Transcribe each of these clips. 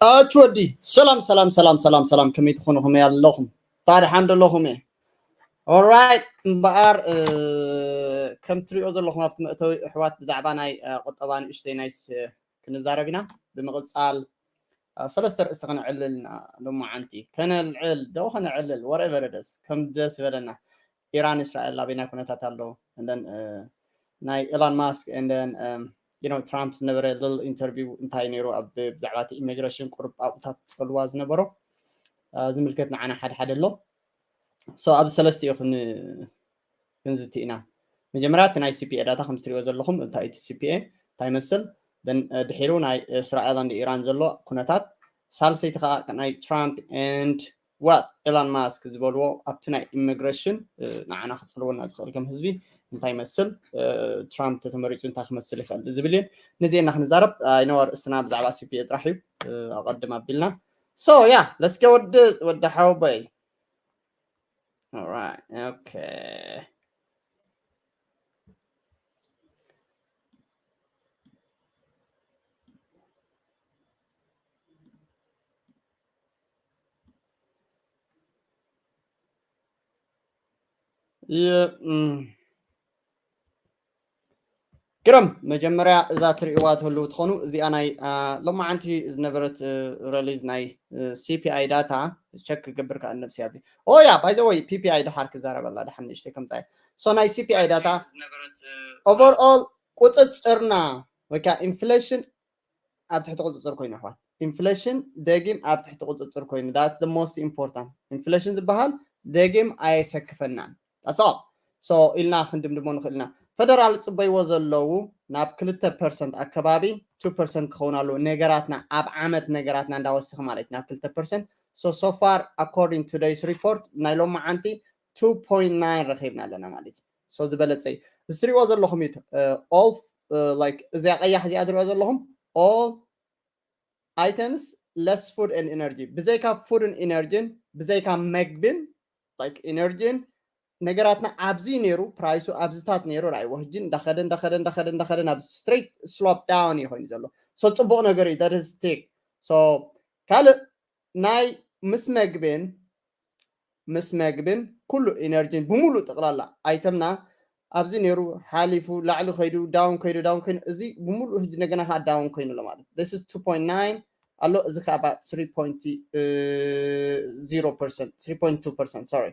ኣች ወዲ ሰላም ሰላም ሰላም ሰላም ሰላም፣ ከመይ ትኾኑ? ከመይ ኣለኹም? ታዲያ ሓንደ ኣለኹም እየ። ኦራይት እምበኣር፣ ከም ትሪኦ ዘለኹም ኣብቲ መእተዊ ኣሕዋት፣ ብዛዕባ ናይ ቁጠባ ንእሽተይ ናይ ክንዛረብ ኢና። ብምቕፃል ሰለስተ ርእስቲ ከነዕልል ኢና። ሎማዓንቲ ከነልዕል ዶ ከነዕልል፣ ወረቨር ደስ ከም ደስ ይበለና። ኢራን እስራኤል ኣበይናይ ኩነታት ኣሎ? ናይ ኤሎን ማስክ ን ትራምፕ ዝነበረ ልል ኢንተርቪው እንታይ ነይሩ? ኣብ ብዛዕባ እቲ ኢሚግሬሽን ቁርብ ኣብታት ፀልዋ ዝነበሮ ዝምልከት ንዓና ሓደ ሓደ ኣሎ። ኣብዚ ሰለስቲኡ ክንዝቲ ኢና። መጀመርያ እቲ ናይ ሲፒኤ ዳታ ከም ትሪኦ ዘለኹም እንታይ እቲ ሲፒኤ እንታይ ይመስል፣ ድሒሩ ናይ እስራኤል ን ኢራን ዘሎ ኩነታት፣ ሳልሰይቲ ከዓ ናይ ትራምፕ ን ዋት ኤሎን ማስክ ዝበልዎ ኣብቲ ናይ ኢሚግሬሽን ንዓና ክፀልወና ዝኽእል ከም ህዝቢ እንታይ ይመስል፣ ትራምፕ ተተመሪፁ እንታይ ክመስል ይኽእል ዝብል እየን። ነዚኤና ክንዛረብ ኣይነዋ ርእስና ብዛዕባ ሲፒኤ ጥራሕ እዩ። ኣቐድም ኣቢልና። ሶ ያ ለስከ ወዲ ወዲ ሓወቦይ። ኦራይት ኦኬ። ግርም፣ መጀመርያ እዛ ትርእይዋ ትህልው ትኾኑ፣ እዚኣ ናይ ሎማዓንቲ ዝነበረት ረሊዝ ናይ ሲፒኣይ ዳታ ቸክ ክገብር ከኣ ነብሲ ያት ኦያ ባይ ዘ ወይ ፒፒኣይ ድሓር ክዛረበላ ድሓን ንእሽተይ ከምፃየ። ሶ ናይ ሲፒኣይ ዳታ ኦቨርኦል ቁፅፅርና ወይ ከዓ ኢንፍሌሽን ኣብ ትሕቲ ቁፅፅር ኮይኑ ኣሕዋት፣ ኢንፍሌሽን ደጊም ኣብ ትሕቲ ቁፅፅር ኮይኑ፣ that's the most important። ኢንፍሌሽን ዝበሃል ደጊም ኣየሰክፈናን። That's all። So ኢልና ክንድምድሞ ንኽእል ኢና። ፈደራል ፅበይዎ ዘለዉ ናብ ክልተ ፐርሰንት ኣከባቢ፣ ቱ ፐርሰንት ክኸውን ኣለዎ ነገራትና፣ ኣብ ዓመት ነገራትና እንዳወሰኸ ማለት እዩ ናብ ክልተ ፐርሰንት። So so far according to today's report ናይ ሎማዓንቲ ቱ ፖይንት ናይን ረኺብና ኣለና ማለት እዩ። So ዝበለፀ እዩ። እዚ ትሪእዎ ዘለኹም እዩ። All like እዚኣ ቀያሕ እዚኣ ትሪእዎ ዘለኹም all items less food and energy፣ ብዘይካ ፉድን ኢነርጂን፣ ብዘይካ መግብን like ኢነርጂን ነገራትና ኣብዚ ነይሩ፣ ፕራይሱ ኣብዚታት ነይሩ። ራእይዎ ሕጂ እንዳኸደ እንዳኸደ እንዳኸደ እንዳኸደ ናብ ስትሬት ስሎፕ ዳውን እዩ ኮይኑ ዘሎ። So ፅቡቕ ነገር እዩ። That is tick። So ካልእ ናይ ምስ መግብን ምስ መግብን ኩሉ ኢነርጂን ብምሉእ ጠቕላላ ኣይተምና ኣብዚ ነይሩ ሓሊፉ ላዕሊ ከይዱ ዳውን ከይዱ ዳውን ኮይኑ እዚ ብምሉእ ሕጂ እንደገና ከዓ ዳውን ኮይኑ ኣሎ ማለት። This is two point nine ኣሎ፣ እዚ ከዓ about three point zero percent, three point two percent, sorry።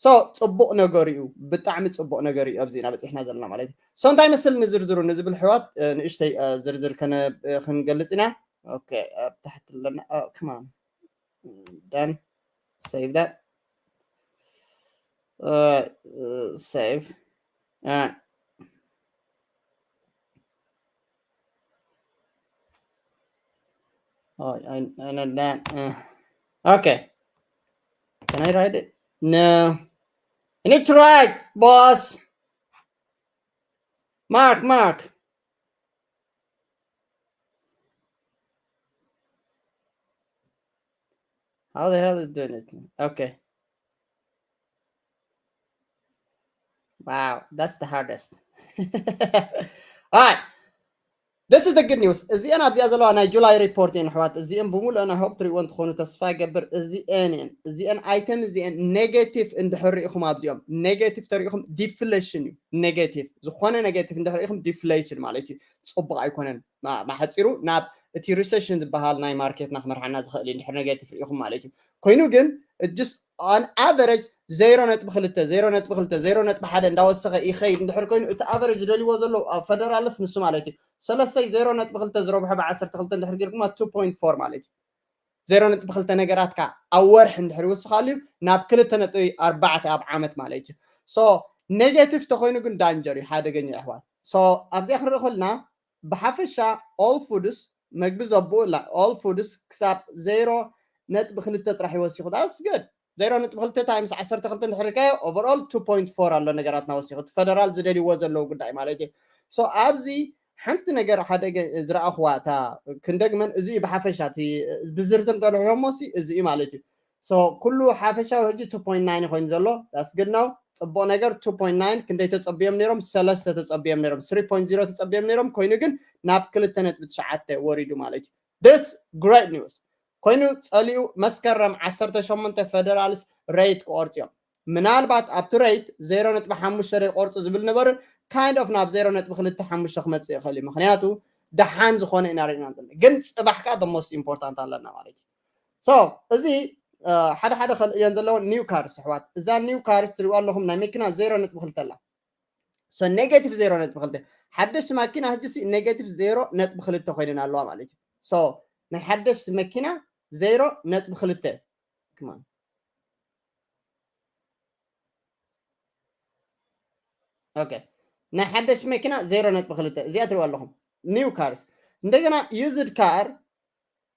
So ፅቡቅ ነገር እዩ፣ ብጣዕሚ ፅቡቅ ነገር እዩ። ኣብዚ ኢና በፂሕና ዘለና ማለት እዩ። So እንታይ መስል ንዝርዝሩ ንዝብል ሕዋት ንእሽተይ ዝርዝር ክንገልፅ ኢና። ኦኬ፣ ኣብ ታሕቲ ኣለና። ከማን ዳን፣ save that. Save. Oh, I, I know that. Okay. Can I write it? No. I need to write, boss. Mark, Mark. How the hell is doing it? Okay. Wow, that's the hardest. All right. This is the good news. እዚአን ኣብዚኣ ዘለዋ ናይ ጁላይ ሪፖርት እየን ኣሕዋት። እዚአን ብምሉእን I hope ትሪእወን ትኾኑ ተስፋ ይገብር። እዚአን እየን እዚአን ኣይተም እዚአን ኔጌቲቭ እንድሕር ሪኢኹም ኣብዚኦም ኔጌቲቭ ተሪኢኹም ዲፍሌሽን እዩ። ኔጌቲቭ ዝኾነ ኔጌቲቭ እንድሕር ሪኢኹም ዲፍሌሽን ማለት እዩ። ፅቡቅ ኣይኮነን። ማሕፂሩ ናብ እቲ ሪሴሽን ዝበሃል ናይ ማርኬትና ክመርሓና ዝኽእል እዩ እንድሕር ኔጌቲቭ ሪኢኹም ማለት እዩ። ኮይኑ ግን just on average ዜሮ ነጥቢ ክልተ ዜሮ ነጥቢ ክልተ ዜሮ ነጥቢ ሓደ እንዳወሰኸ ይኸይድ እንድሕር ኮይኑ እቲ ኣቨሬጅ ዝደልይዎ ዘለዉ ኣብ ፈደራልስ ንሱ ማለት እዩ። ሰለስተይ ዜሮ ነጥቢ ክልተ ዝረብሖ ብዓሰርተ ክልተ እንድሕር ጌርኩማ ቱ ፖይንት ፎር ማለት እዩ። ዜሮ ነጥቢ ክልተ ነገራትካ ኣብ ወርሒ እንድሕር ይውስኻሉ እዩ ናብ ክልተ ነጥቢ ኣርባዕተ ኣብ ዓመት ማለት እዩ። So ኔጌቲቭ ተኮይኑ ግን ዳንጀር እዩ፣ ሓደገኛ ኣሕዋት። So ኣብዚኣ ክንርኢ ከልና ብሓፈሻ all foods መግቢ ዘብኡ ላ all foods ክሳብ ዜሮ ነጥቢ ክልተ ጥራሕ ይወሲኹ። That's good። ዜሮ ነጥቢ ክልተ ታይምስ ዓሰርተ ክልተ እንድሕር ኢልካዮ ኦቨርኦል ቱ ፖይንት ፎር ኣሎ ነገራትና ወሲኹ። እቲ ፈደራል ዝደልይዎ ዘለዉ ጉዳይ ማለት እዩ። So ኣብዚ ሓንቲ ነገር ሓደ ዝረኣኹዋ እታ ክንደግመን እዚ እዩ ብሓፈሻ እቲ ብዝርዝር እንተልዕሎሞ ሲ እዚ እዩ ማለት እዩ። So ኩሉ ሓፈሻዊ ሕጂ ቱ ፖይንት ናይን ኮይኑ ዘሎ that's good ነው። ፅቡቅ ነገር ቱ ፖይንት ናይን ክንደይ ተፀብዮም ነይሮም? ሰለስተ ተፀብዮም ነይሮም። ስሪ ፖይንት ዜሮ ተፀብዮም ነይሮም ኮይኑ ግን ናብ ክልተ ነጥቢ ትሽዓተ ወሪዱ ማለት እዩ። This great news ኮይኑ ጸሊኡ መስከረም ዓሰርተ ሸሞንተ federals rate ክቆርጽ እዮም። ምናልባት ኣብቲ rate ዜሮ ነጥቢ ሓሙሽተ ዶ ይቆርጹ ዝብል ነበሩ። Kind of ናብ ዜሮ ነጥቢ ክልተ ሓሙሽተ ክመጽእ ይኽእል እዩ። ምክንያቱ ደሓን ዝኾነ ኢና ርኢና ዘለና። ግን ጽባሕ ከኣ the most important ኣለና ማለት እዩ። So እዚ ሓደ ሓደ ከርእየን ዘለውን new cars ኣሕዋት። እዛ new cars ትሪእዋ ኣለኹም ናይ መኪና ዜሮ ነጥቢ ክልተ ኣላ። So negative ዜሮ ነጥቢ ክልተ ሓደሽ ማኪና ሕጂ ሲ negative ዜሮ ነጥቢ ክልተ ኮይነን ኣለዋ ማለት እዩ። So ናይ ሓደሽ መኪና ዜሮ ነጥቢ ክልተ። Come on. Okay ናይ ሓደሽ መኪና ዜሮ ነጥቢ ክልተ እዚኣ ትሪእዋ ኣለኹም new cars። እንደገና used car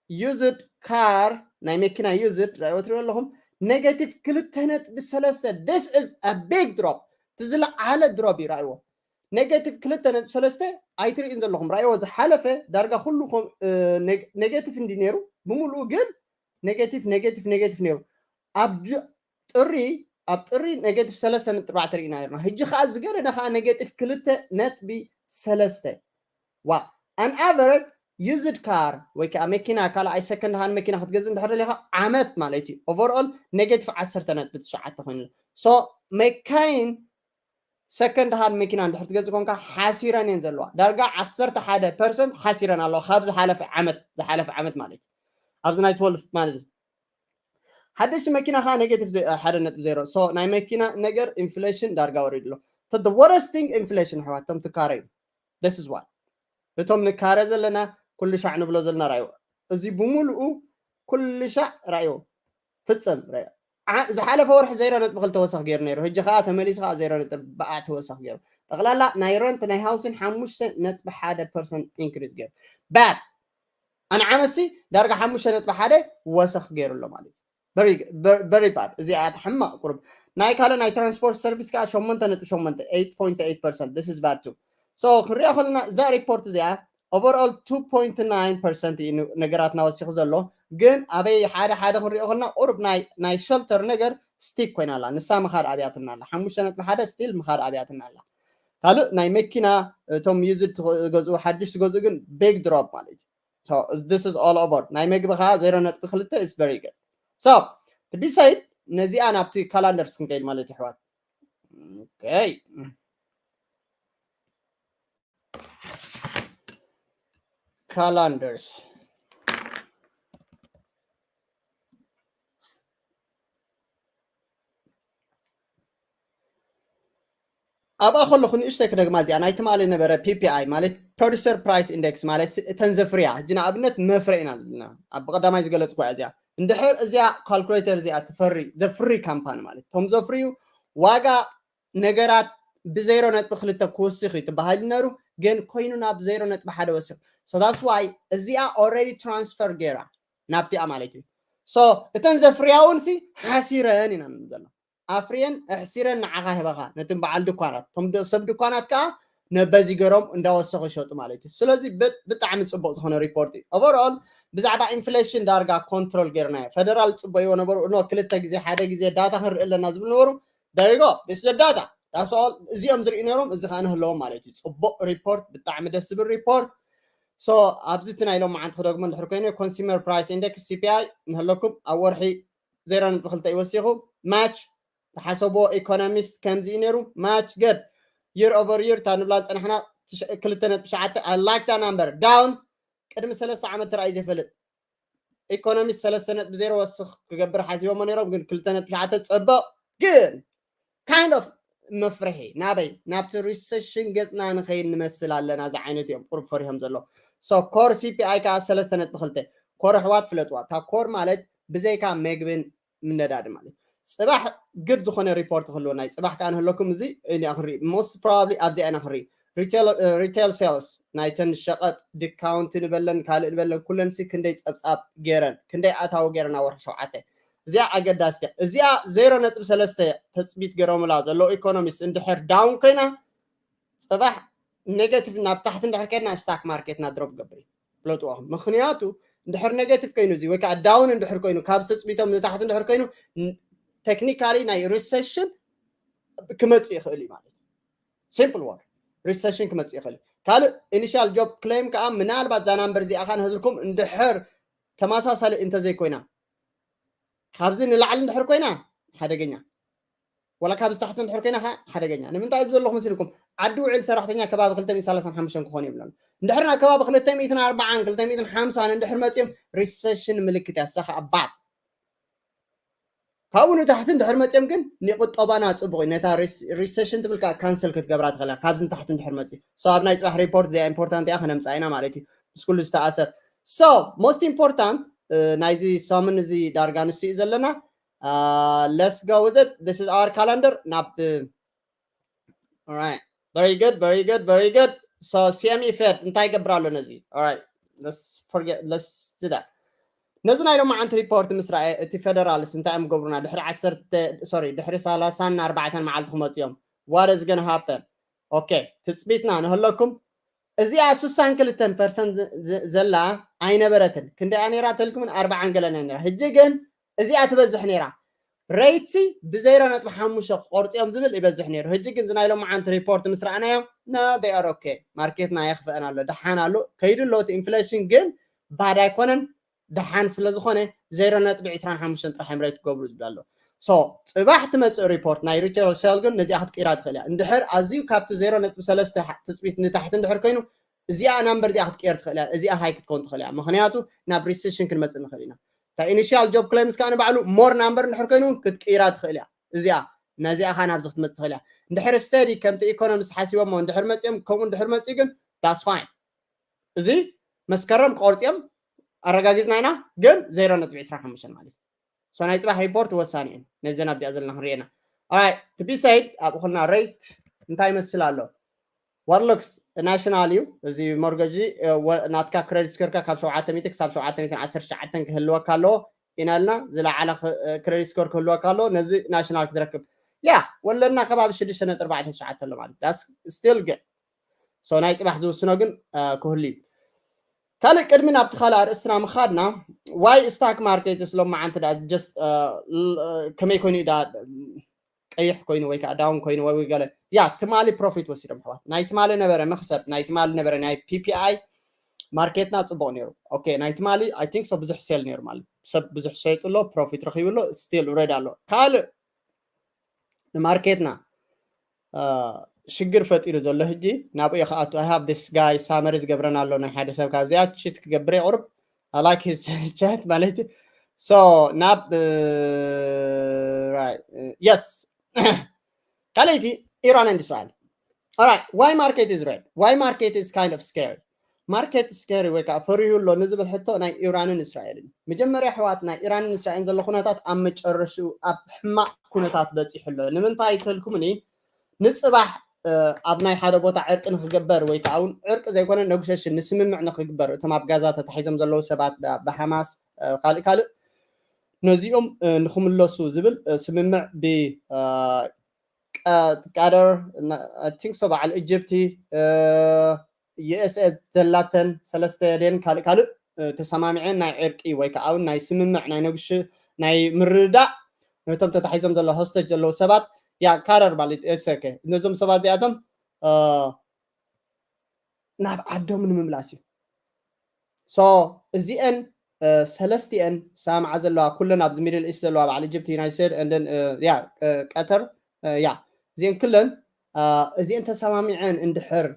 used car ናይ መኪና used ራእይዎ ትሪእዎ ኣለኹም negative ክልተ ነጥቢ ሰለስተ። This is a big drop። እቲ ዝለዓለ drop እዩ። ራእይዎ negative ክልተ ነጥቢ ሰለስተ ኣይትርእዩን ዘለኹም። ራእይዎ ዝሓለፈ ዳርጋ ኩሉ negative እንዲ ነይሩ ብምሉኡ ግን negative negative negative ነይሩ። ኣብ ጥሪ ኣብ ጥሪ negative ሰለስተ ነጥቢ ኣርባዕተ ርኢና ነርና። ሕጂ ከዓ ዝገደደ ከዓ negative ክልተ ነጥቢ ሰለስተ። ዋ an average used car ወይ ከዓ መኪና ካልኣይ second hand መኪና ክትገዝእ እንድሕር ደሊኻ ዓመት ማለት እዩ overall negative ዓሰርተ ነጥቢ ትሽዓተ ኮይኑ። So መካይን second hand መኪና እንድሕር ትገዝእ ኮንካ ሓሲረን እየን ዘለዋ። ዳርጋ ዓሰርተ ሓደ percent ሓሲረን ኣለዋ ካብ ዝሓለፈ ዓመት ዝሓለፈ ዓመት ማለት እዩ። ኣብዚ ናይ twelve ማለት እዩ። ሓደሽ መኪና ከዓ negative ሓደ ነጥቢ ዜሮ። So ናይ መኪና ነገር inflation ዳርጋ ወሪዱ ኣሎ። The worst thing inflation ኣሕዋት እቶም ትካረ እዩ። This is why እቶም ንካረ ዘለና ኩሉ ሻዕ ንብሎ ዘለና ራእይዎ እዚ ብምሉኡ ኩሉ ሻዕ ራእይዎ ፍጽም ራእይዎ ዝሓለፈ ወርሒ ዜሮ ነጥቢ ክልተ ወሰኽ ገይሩ ነይሩ። ሕጂ ከዓ ተመሊሱ ከዓ ዜሮ ነጥቢ ኣርባዕተ ወሰኽ ገይሩ። ጠቕላላ ናይ rent ናይ housing ሓሙሽተ ነጥቢ ሓደ percent increase ገይሩ። Bad ኣንዓመሲ ዳርጋ ሓሙሽተ ነጥቢ ሓደ ወሰኽ ገይሩ ኣሎ ማለት እዩ። Very bad። እዚኣ ሕማቕ ቁሩብ ናይ ካልእ ናይ transport service ከዓ ሸሞንተ ነጥቢ ሸሞንተ eight point eight percent። This is bad too። So ክንሪኦ ከለና እዛ report እዚኣ overall two point nine percent እዩ ነገራትና ወሲኹ ዘሎ። ግን ኣበይ ሓደ ሓደ ክንሪኦ ከለና ቁሩብ ናይ shelter ነገር stick ኮይና ኣላ። ንሳ ምኻድ ኣብያትና ኣላ። ሓሙሽተ ነጥቢ ሓደ still ምኻድ ኣብያትና ኣላ። ካልእ ናይ መኪና እቶም used ትገዝኡ ሓድሽ ትገዝኡ ግን big drop ማለት እዩ። So this is all over። ናይ መግቢ ከዓ ዜሮ ነጥቢ ክልተ is very good። So to be safe ነዚኣ ናብቲ calendars ክንከይድ ማለት ይሕዋት። Okay calendars ኣብኣ ከለኹ ንእሽተይ ክደግማ እዚኣ ናይ ትማሊ ነበረ PPI ማለት producer price index ማለት እተን ዘፍርያ ሕጂ ንኣብነት መፍረ ኢና ዝብልና ኣብ ቀዳማይ ዝገለፅኩ እዚኣ እንድሕር እዚኣ calculator እዚኣ ትፈሪ ዘፍሪ company ማለት እቶም ዘፍርዩ ዋጋ ነገራት ብዜሮ ነጥቢ ክልተ ክውስኽ እዩ ትበሃል ነሩ ግን ኮይኑ ናብ ዜሮ ነጥቢ ሓደ ወሲኹ። So that's why እዚኣ already transfer ገይራ ናብቲኣ ማለት እዩ። So እተን ዘፍርያ እውን ሲ ሓሲረን ኢና ንብል ዘሎ ኣፍርየን ኣሕሲረን ንዓኻ ህበኻ ነትን በዓል ድኳናት እቶም ሰብ ድኳናት ከዓ ነበዚ ገሮም እንዳወሰኹ ይሸጡ ማለት እዩ። ስለዚ ብጣዕሚ ፅቡቅ ዝኾነ report እዩ። Overall ብዛዕባ inflation ዳርጋ control ገይርናዮ። Federal ፅበይዎ ነበሩ እኖ ክልተ ግዜ ሓደ ግዜ data ክንርኢ ኣለና ዝብል ነበሩ። There you go, this is data። እዚኦም ዝርኢ ነሮም እዚ ከዓ ንህለዎም ማለት እዩ። ፅቡቅ report፣ ብጣዕሚ ደስ ዝብል report። So ኣብዚ እቲ ናይ ሎም መዓንቲ ክደግሞ እንድሕር ኮይኑ consumer price index CPI ንህለኩም ኣብ ወርሒ ዜሮ ነጥቢ ክልተ ይወሲኹ match ተሓሰቦ economist ከምዚ እዩ ነይሩ match good year over year እታ ንብላ ዝፀናሕና ክልተ ነጥቢ ትሽዓተ። I like that number down ቅድሚ ሰለስተ ዓመት ተራእዩ ዘይፈልጥ economist ሰለስተ ነጥቢ ዜሮ ወስኽ ክገብር ሓሲቦሞ ነይሮም ግን ክልተ ነጥቢ ትሽዓተ ፀበቕ ግን kind of መፍርሒ ናበይ ናብቲ recession ገፅና ንኸይድ ንመስል ኣለና ዝዓይነት እዮም ቁሩብ ፈሪሆም ዘሎ። So core CPI ከዓ ሰለስተ ነጥቢ ክልተ። Core ኣሕዋት ፍለጥዋ እታ core ማለት ብዘይካ መግብን ምነዳድ ማለት ፅባሕ good ዝኾነ report ክህልወና እዩ። ፅባሕ ከዓ ንህለኩም እዚ ኢና ክንርኢ most probably ኣብዚኣ ኢና ክንርኢ retail sales ናይተን ሸቐጥ discount ንበለን ካልእ ንበለን ኩለን ሲ ክንደይ ፀብፃብ ገይረን ክንደይ ኣታዊ ገይረን ኣብ ወርሒ ሸውዓተ። እዚኣ ኣገዳሲት እያ። እዚኣ ዜሮ ነጥቢ ሰለስተ ተፅቢት ገይሮምላ ዘለዉ economist እንድሕር down ኮይና ፅባሕ negative ናብ ታሕቲ እንድሕር ከድና stock market ና drop ገብር እዩ። ፍለጥዋ ምክንያቱ እንድሕር negative ኮይኑ እዚ ወይ ከዓ down እንድሕር ኮይኑ ካብ ተፅቢቶም ንታሕቲ እንድሕር ኮይኑ technically ናይ recession ክመፅእ ይኽእል እዩ ማለት እዩ። Simple word። recession ክመፅእ ይኽእል እዩ። ካልእ initial job claim ከዓ ምናልባት እዛ number እዚኣ ከዓ ንህዝልኩም እንድሕር ተመሳሳሊ እንተዘይኮይና፣ ካብዚ ንላዕሊ እንድሕር ኮይና ሓደገኛ፣ ወላ ካብዚ ታሕቲ እንድሕር ኮይና ከዓ ሓደገኛ። ንምንታይ ኣብዚ ዘለኹ መሲልኩም? ዓዲ ውዕል ሰራሕተኛ ከባቢ ክልተ ሚእትን ሰላሳን ሓሙሽተን ክኾን ይብለን። እንድሕር ናብ ከባቢ ክልተ ሚእትን ኣርባዓን ክልተ ሚእትን ሓምሳን እንድሕር መፅዮም፣ recession ምልክት እያ። እሳ ከዓ bad። ካብኡ ንታሕቲ እንድሕር መፅዮም ግን ንቁጠባና ፅቡቕ እዩ። ነታ recession ትብል ከዓ cancel ክትገብራ ትኽእላ፣ ካብዚ ንታሕቲ እንድሕር መፅዩ። So ኣብ ናይ ፅባሕ report እዚኣ important እያ፣ ከነምፃ ኢና ማለት እዩ፣ ምስ ኩሉ ዝተኣሰር። So most important ናይዚ ሰሙን እዚ ዳርጋ ንሱ እዩ ዘለና። Let's go with it. This is our calendar. ናብ All right. Very good, very good, very good. So C M E Fed እንታይ ይገብር ኣሎ ነዚ? All right. Let's forget, let's do that. ነዚ ናይ ሎማዓንቲ report ምስ ረኣየ፣ እቲ ፌደራልስ እንታይ እዮም ገብሩና? ድሕሪ ዓሰርተ፣ sorry፣ ድሕሪ ሰላሳን ኣርባዕተን መዓልቲ ክመፁ እዮም። What is gonna happen? Okay, ትፅቢትና ንህለኩም። እዚኣ ስሳን ክልተን ፐርሰንት ዘላ ኣይነበረትን። ክንደያ ነይራ ተልኩምን? ኣርባዓን ገለን ነይራ። ሕጂ ግን እዚኣ ትበዝሕ ነይራ። Rate ሲ ብዜሮ ነጥቢ ሓሙሽተ ክቆርፅዮም ዝብል ይበዝሕ ነይሩ። ሕጂ ግን ዝናይ ሎማዓንቲ report ምስ ረኣናዮ፣ no, they are okay። ማርኬትና የኽፍአን ኣሎ፣ ደሓን ኣሎ፣ ከይዱ ኣሎ። እቲ inflation ግን bad ኣይኮነን፣ ደሓን ስለ ዝኾነ ዜሮ ነጥቢ ዕስራን ሓሙሽተን ጥራሕ እዮም rate ክገብሩ ዝብል ኣሎ። So ፅባሕ ትመፅእ report ናይ retail sale ግን ነዚኣ ክትቅይራ ትኽእል እያ። እንድሕር ኣዝዩ ካብቲ ዜሮ ነጥቢ ሰለስተ ትፅቢት ንታሕቲ እንድሕር ኮይኑ፣ እዚኣ number እዚኣ ክትቅየር ትኽእል እያ። እዚኣ high ክትከውን ትኽእል እያ፣ ምኽንያቱ ናብ recession ክንመፅእ ንኽእል ኢና። እታ initial job claims ከዓ ንባዕሉ more number እንድሕር ኮይኑ እውን ክትቅይራ ትኽእል እያ። እዚኣ ነዚኣ ከዓ ናብዚ ክትመፅእ ትኽእል እያ። እንድሕር steady ከምቲ economist ሓሲቦሞ እንድሕር መፅኦም ከምኡ እንድሕር መፅኡ ግን that's fine። እዚ መስከረም ቆርፅዮም ኣረጋጊፅና ኢና፣ ግን ዜሮ ነጥቢ ዕስራን ሓሙሽተን ማለት እዩ። So ናይ ፅባሕ report ወሳኒ እዩ። ነዘን ኣብዚኣ ዘለና ክንሪኤና። All right, to be said፣ ኣብ እኹልና rate እንታይ ይመስል ኣሎ? What looks national እዩ። እዚ mortgage ናትካ credit score ካ ካብ ሸውዓተ ሚእቲ ክሳብ ሸውዓተ ሚእትን ዓሰርተ ትሽዓተን ክህልወካ ኣለዎ ኢና ኢልና። ዝለዓለ credit score ክህልወካ ኣለዎ ነዚ national ክትረክብ። ያ ወለድና ከባቢ ሽዱሽተ ነጥቢ ኣርባዕተ ትሽዓተ ኣሎ ማለት that's still good። So ናይ ፅባሕ ዝውስኖ ግን ክህሉ እዩ። ካልእ ቅድሚ ናብቲ ካልእ ኣርእስትና ምኻድና፣ why stock market ስ ሎማዓንቲ ዳ just ከመይ ኮይኑ ዳ ቀይሕ ኮይኑ ወይ ከዓ down ኮይኑ ወይ ገለ? ያ ትማሊ profit ወሲዶም ኣሕዋት። ናይ ትማሊ ነበረ መኽሰብ፣ ናይ ትማሊ ነበረ ናይ P P I ማርኬትና ፅቡቕ ነይሩ። Okay፣ ናይ ትማሊ I think so ብዙሕ sell ነይሩ ማለት ሰብ ብዙሕ ሸይጡ ኣሎ፣ profit ረኺቡ ኣሎ፣ still red ኣሎ። ካልእ ንማርኬትና ሽግር ፈጢሩ ዘሎ ሕጂ ናብኡ ክኣቱ። I have this guy summary ዝገብረና ኣሎ ናይ ሓደ ሰብ። ካብዚኣ cheat ክገብር የቑርብ። I like his chat ማለት እዩ። So ናብ right, yes። ካልኣይቲ ኢራን and እስራኤል። All right, why market is red? Why market is kind of scared? ማርኬት scary ወይ ከዓ ፈሪሁ ኣሎ ንዝብል ሕቶ ናይ ኢራንን እስራኤልን። መጀመርያ ኣሕዋት ናይ ኢራንን እስራኤልን ዘሎ ኩነታት ኣብ መጨረሽኡ ኣብ ሕማቕ ኩነታት በፂሑ ኣሎ። ንምንታይ ተልኩምኒ? ንፅባሕ ኣብ ናይ ሓደ ቦታ ዕርቂ ንክግበር ወይ ከዓ እውን ዕርቂ ዘይኮነ negotiation ንስምምዕ ንክግበር እቶም ኣብ ጋዛ ተታሒዞም ዘለዉ ሰባት ብሓማስ ካልእ ካልእ ነዚኦም ንክምለሱ ዝብል ስምምዕ ብ ቀደር I think so በዓል ኢጅፕቲ USA ዘላተን ሰለስተ ደን ካልእ ካልእ ተሰማሚዐን ናይ ዕርቂ ወይ ከዓ እውን ናይ ስምምዕ ናይ ነጉሽ ናይ ምርዳእ ነቶም ተታሒዞም ዘሎ hostage ዘለዉ ሰባት ያ ቀደር ማለት ነዞም ሰባት እዚኣቶም ናብ ዓዶም ንምምላስ እዩ። So እዚአን ሰለስቲአን ሰማምዓ ዘለዋ ኩለን ኣብዚ Middle East ዘለዋ በዓል ኢጅፕቲ፣ ዩናይትድ፣ ያ ቀተር፣ ያ እዚአን ኩለን እዚአን ተሰማሚዐን እንድሕር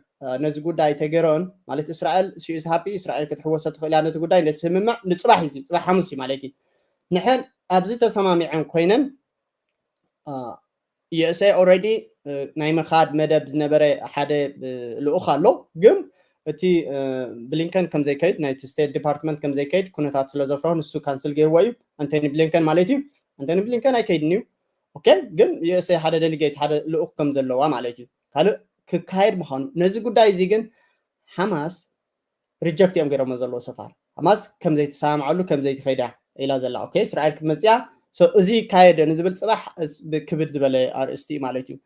ነዚ ጉዳይ ተገይረን ማለት እስራኤል she is happy፣ እስራኤል ክትሕወሶ ትኽእል እያ ነቲ ጉዳይ ነቲ ስምምዕ ንፅባሕ እዩ፣ ፅባሕ ሓሙስ እዩ ማለት እዩ። ንሕን ኣብዚ ተሰማሚዐን ኮይነን USA already ናይ ምኻድ መደብ ዝነበረ ሓደ ልኡኽ ኣሎ፣ ግን እቲ ብሊንከን ከም ዘይከይድ ናይቲ ስቴት ዲፓርትመንት ከም ዘይከይድ ኩነታት ስለ ዘፍርሆ ንሱ ካንስል ገይርዎ እዩ። ኣንቶኒ ብሊንከን ማለት እዩ። ኣንቶኒ ብሊንከን ኣይከይድን እዩ። Okay፣ ግን USA ሓደ ዴሊጌት ሓደ ልኡኽ ከም ዘለዋ ማለት እዩ። ካልእ ክካየድ ምዃኑ ነዚ ጉዳይ እዚ ግን ሓማስ ሪጀክት እዮም ገይሮሞ ዘለዎ ሰፋር ሓማስ ከም ዘይተሰማምዓሉ ከም ዘይትኸይዳ ኢላ ዘላ። Okay፣ እስራኤል ክትመፅያ እዚ ይካየደ ንዝብል ፅባሕ ክብድ ዝበለ ኣርእስቲ እዩ ማለት እዩ።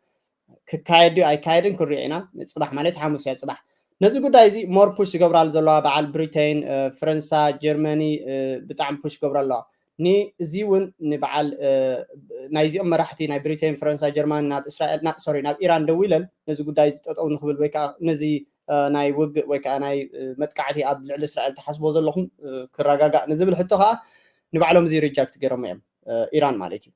ክካየድ ድዩ ኣይካየድን ክሪኦ ኢና። ፅባሕ ማለት ሓሙስ እያ ፅባሕ። ነዚ ጉዳይ እዚ more push ዝገብራሉ ዘለዋ በዓል ብሪቴን፣ ፈረንሳ፣ ጀርመኒ ብጣዕሚ push ይገብሩ ኣለዋ። እዚ እውን ንበዓል ናይዚኦም መራሕቲ ናይ ብሪቴን፣ ፈረንሳ፣ ጀርማን ናብ እስራኤል ሶሪ ናብ ኢራን ደዊለን ነዚ ጉዳይ እዚ ጠጠው ንክብል ወይ ከዓ ነዚ ናይ ውግእ ወይ ከዓ ናይ መጥቃዕቲ ኣብ ልዕሊ እስራኤል ተሓስቦ ዘለኹም ክረጋጋእ ንዝብል ሕቶ ከዓ ንባዕሎም እዚ ሪጃክት ገይሮም እዮም። ኢራን ማለት እዩ።